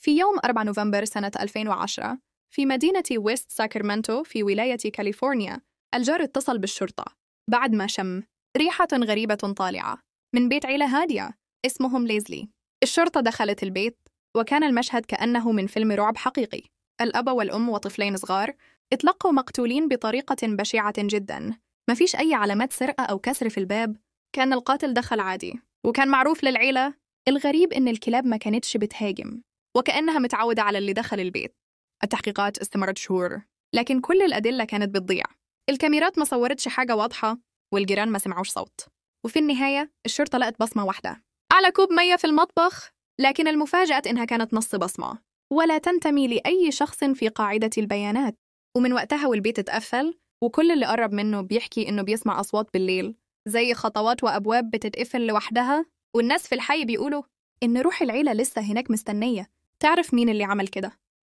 في يوم 4 نوفمبر سنة 2010 في مدينة ويست ساكرمنتو في ولاية كاليفورنيا، الجار اتصل بالشرطة بعد ما شم ريحة غريبة طالعة من بيت عيلة هادية اسمهم ليزلي. الشرطة دخلت البيت وكان المشهد كأنه من فيلم رعب حقيقي. الأب والأم وطفلين صغار اتلقوا مقتولين بطريقة بشعة جدا. مفيش أي علامات سرقة أو كسر في الباب، كان القاتل دخل عادي وكان معروف للعيلة. الغريب إن الكلاب ما كانتش بتهاجم، وكأنها متعودة على اللي دخل البيت. التحقيقات استمرت شهور، لكن كل الأدلة كانت بتضيع. الكاميرات ما صورتش حاجة واضحة، والجيران ما سمعوش صوت. وفي النهاية الشرطة لقت بصمة واحدة على كوب مية في المطبخ، لكن المفاجأة إنها كانت نص بصمة ولا تنتمي لأي شخص في قاعدة البيانات. ومن وقتها والبيت اتقفل، وكل اللي قرب منه بيحكي إنه بيسمع أصوات بالليل زي خطوات وأبواب بتتقفل لوحدها. والناس في الحي بيقولوا إن روح العيلة لسه هناك مستنية تعرف مين اللي عمل كده.